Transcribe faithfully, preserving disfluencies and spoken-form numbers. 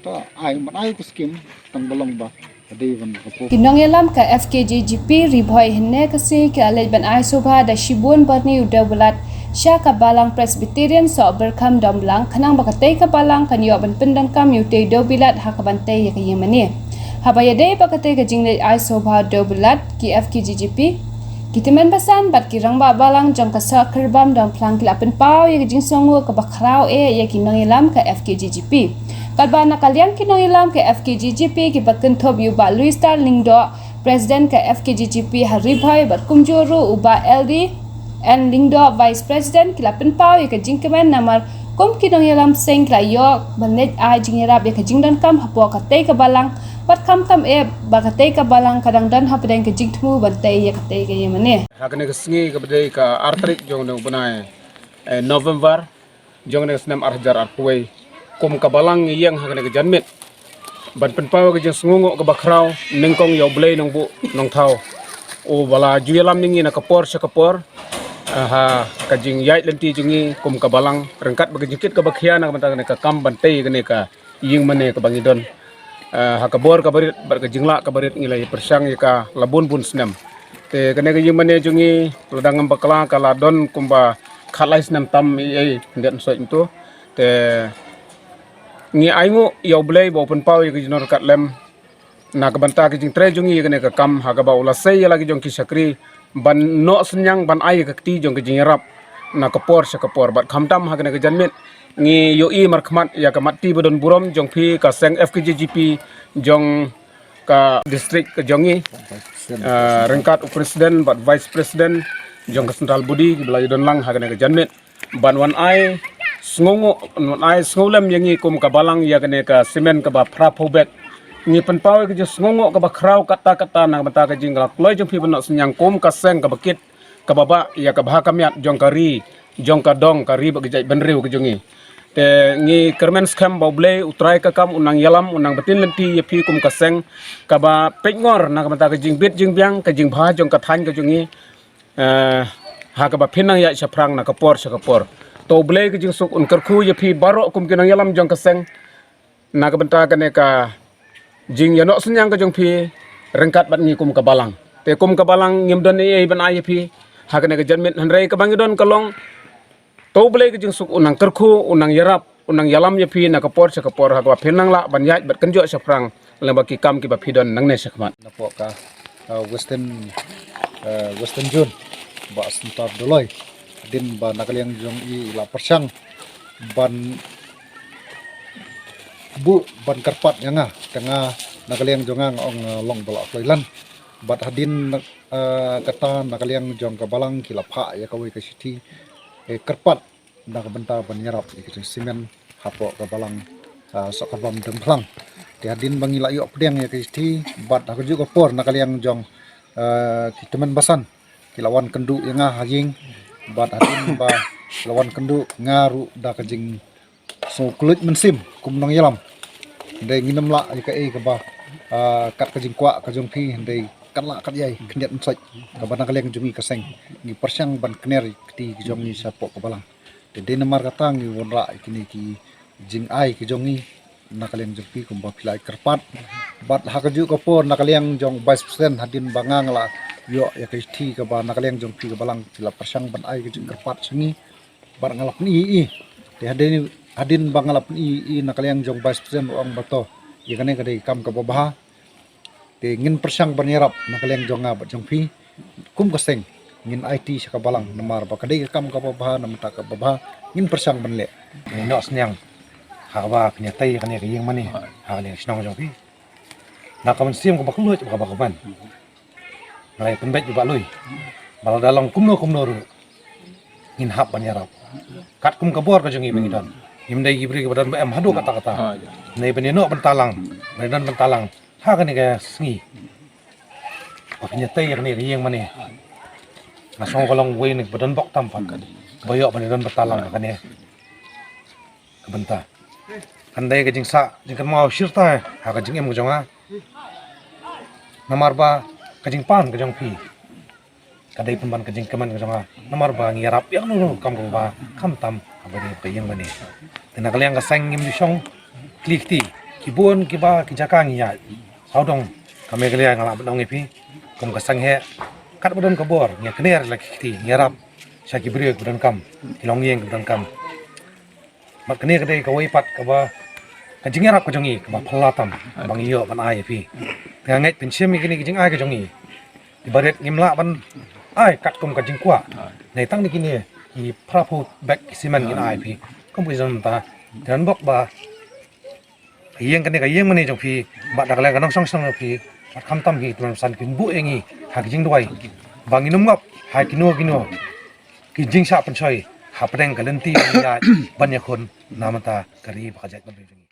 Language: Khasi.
Ta ai ban ai ka skim tang ba long ba ka dei ban ka pok. Ki nongïalam ka F K G G P Ri Bhoi hynne ka sngi ki la leit ban ai sngewbha da shibun byrni u dewbilat sha ka Balang Presbyterian Sohbyrkham Domblang khnang ba katei ka balang kan ïoh ban pyndonkam ïa utei u dewbilat ha kaban tei ïa ka ïingmane. Haba ïadei bad katei ka jingleit ai sngewbha u dewbilat, ki F K G G P, ki tymmen basan bad ki rangbah balang jong ka Sohkyrbam Domblang ki la pynpaw ïa ka jingsngewnguh kaba khraw eh ïa ki nongïalam ka F K G G P. Katba na ka liang ki nongïalam ka F K G G P kiba kynthup ïa u Bah Louis Star Lyngdoh, President ka F K G G P ha Ri Bhoi bad kumjuh ruh u Bah L D N Lyngdoh, Vice President, ki la pynpaw ïa ka jingkmen namar kum ki nongïalam seng ki la ïoh ban leit ai jingïarap ïa ka jingdonkam hapoh katei ka balang, bad khamtam eh ba katei ka balang ka dang don hapdeng ka jingthmu ban tei ïa katei ka ïingmane. Ha kane ka sngi kaba dei ka ar tarik jong u bnai, eh, November jong kane ka snem ar hajar arphew wei, kum ka balang ngi ïeng ha kane ka janmiet ban pynpaw ka jingsngewnguh kaba khraw nyngkong ïa U Blei Nongbuh Nongthaw, uba la ju ïalam ïa ngi na ka por sha ka por, eh, ha ka jingïaid lynti jong ngi kum ka balang ryngkat bad ka jingkit kaba khia na ka bynta kane ka kam ban tei kane ka ïingmane kaba ngi don. Eh, ha ka bor kaba rit bad ka jinglah kaba rit ngi la ïa pyrshang ïa ka la bun bun snem. Te kane ka ïingmane jong ngi la dang ngam bakla, ka la don kumba khatlai snem tam ei ei, khyndiat soit mynta. Te ngi ainguh ïa U Blei ba u pynpaw ïa ka jingdonkam lem na ka bynta ka jingtrei jong ngi ïa kane ka kam, ha kaba u la sei ïa la ki jong ki shakri ban noh synñiang ban ai ïa ka kti jong ka jingïarap na ka por sha ka por. Bad khamtam ha kane ka janmiet ngi ïohi markhmat ïa ka matti ba don burom jong phi ka seng F K G G P jong ka district ka jong ngi, eh, ryngkat u President bad Vice President jong ka Central Body kiba la ïadon lang ha kane ka janmiet ban wan ai sngewnguh, wan ai sngewlem ïa ngi kum ka balang ïa kane ka simen kaba phra phew bek. Ngi pynpaw ïa ka jingsngewnguh kaba khraw katta katta na ka bynta ka jingïalam kloi jong phi ban noh synñiang kum ka seng kaba kit kaba bah ïa ka bha ka miat jong ka ri, jong ka dong ka ri bad ka jaitbynriew ka jong ngi. Te ngi kyrmen skhem ba U Blei U Trai ka kam un nang ïalam, un nang btin lynti ïa phi kum ka seng kaba peit ngor na ka bynta ka jingbit jingbiang, ka jingbha jong ka thaiñ ka jong ngi, eh, ha kaba phin nang ïaid shaphrang na ka por sha ka por. To U Blei ka jingsuk un kyrkhu ïa phi baroh kum ki nongïalam jong ka seng na ka bynta kane ka jingïanoh synñiang ka jong phi ryngkat bad ngi kum ka balang. Te kum ka balang ngim don ei ei ban ai ïa phi ha kane ka janmiet, hynrei kaba ngi don ka long to U Blei ka jingsuk un nang kyrkhu, un nang ïarap, un nang ïalam ïa phi na ka por sha ka por ha kaba phin nang lah ban ïaid bad kynjoh shaphrang lyngba ki kam kiba phi don nangne shakhmat. Napoh ka, uh, Western, uh, Western Zone, Bah Sumtar Doloi, hadien ba na ka liang jong i la pyrshang ban buh ban kyrpad ïa nga, te nga na ka liang jong nga nga ong, uh, long ba la kloi lan. Bad hadien, uh, kata na ka liang jong ka balang ki la phah ïa kawei ka shithi, eh, kyrpad na ka bynta ban ïarap ïa ka jingsimen hapoh ka balang, ah, Sohkyrbam Domblang. Te hadien ba ngi la ïoh pdiang ïa ka shithi bad ha kajuh ka por na ka liang jong, ah, ki tymmen basan ki la wan kynduh ïa nga ha ïing, bad hadien ba la wan kynduh nga ruh da ka jingsngewkhuslai mynsiem kum nongïalam. Hynrei ngim lah ïa kaei kaba, ah, kat ka jingkwah ka jong phi, hynrei kat lah kat ïai khyndiat mynsiem kaba na ka liang jong ngi ka seng ngi pyrshang ban kner ïa ka kti ka jong ngi shapoh ka balang. Te dei namar kata ngi wanrah ïa kine ki jingai ki jong ngi na ka liang jong phi kumba phi la ai kyrpad. Bad ha kajuh ka por na ka liang jong Vice President hadien ba nga nga la ïoh ïa ka shithi kaba na ka liang jong phi ka balang phi la pyrshang ban ai ka jingkyrpad sha ngi. Bad nga la pyni ïa i. Te hadien, hadien ba nga la pyni ïa i na ka liang jong Vice President u ong ba to ïa kane ka dei ka kam kaba bha. Te ngin pyrshang ban ïarap na ka liang jong nga bad jong phi. Kum ka seng ngin aiti sha ka balang namar ba ka dei ka kam kaba bha, namar ta kaba bha ngin pyrshang ban leh. Ngin noh synñiang ha kaba phin ïatei kane ka ïing mane ha kane ka shnong jong phi. Na ka mynsiem kaba kylluid bad kaba kmen. Nga la pynbeit ïa u Bah Lui ba lada long kumno kumno ruh ngin hap ban ïarap. Katkum ka bor ka jong ngi ba ngi don, ngim dei ki briew kiba don ba em haduh katta katta. Ngi ban ïanoh bynta lang, ban don bynta lang ha kane ka sngi ba phin ïatei ïa kane ka ïing mane. Nga sngew ka long uwei na kiba don bok tam pat ba ïoh ban don bynta lang ha kane ka bynta. Kan dei ka jingsah jingkynmaw shirta ha ka jingim ka jong nga. Namar ba ka jingpan ka jong phi ka dei pynban ka jingkmen ka jong nga. Namar ba ngi ïarap ïa kano kano ka kam kaba bha, khamtam haba dei ka ïing mane. Te na ka liang ka seng ngim ju shong kli kti. Ki bun kiba ki jaka ngi ïaid. Sawdong ka Meghalaya nga lah ban ong ïa phi. Kum ka seng hi. Katba don ka bor, ngi kner la ki kti, ngi rap sha ki briew kiba donkam, ki longïing kiba donkam. Bad kane ka dei kawei pat kaba ka jingïarap ka jong ngi kaba phylla tam ba ngi ïoh ban ai ïa phi. Te nga ngeit pynshim ïa kine ki jingai ka jong ngi. Ki barit ngim lah ban ai katkum ka jingkwah. Nai tang da kine ki phra phew bek ki simen ngin ai ïa phi. Kum ki jong mynta. Te ngan bok ba ka ïing kane ka ïing mane jong phi, bad da ka liang ka nongshong shnong jong phi, bad khamtam hi Kynrad San kin buh ïa ngi ha ki jingduwai ba ngin ym ngop ha kino kino ki jingshah pynshoi hapdeng ka lynti ban ïaid ban ïakhun na mynta ka ri bad ka jaitbynriew jong ngi.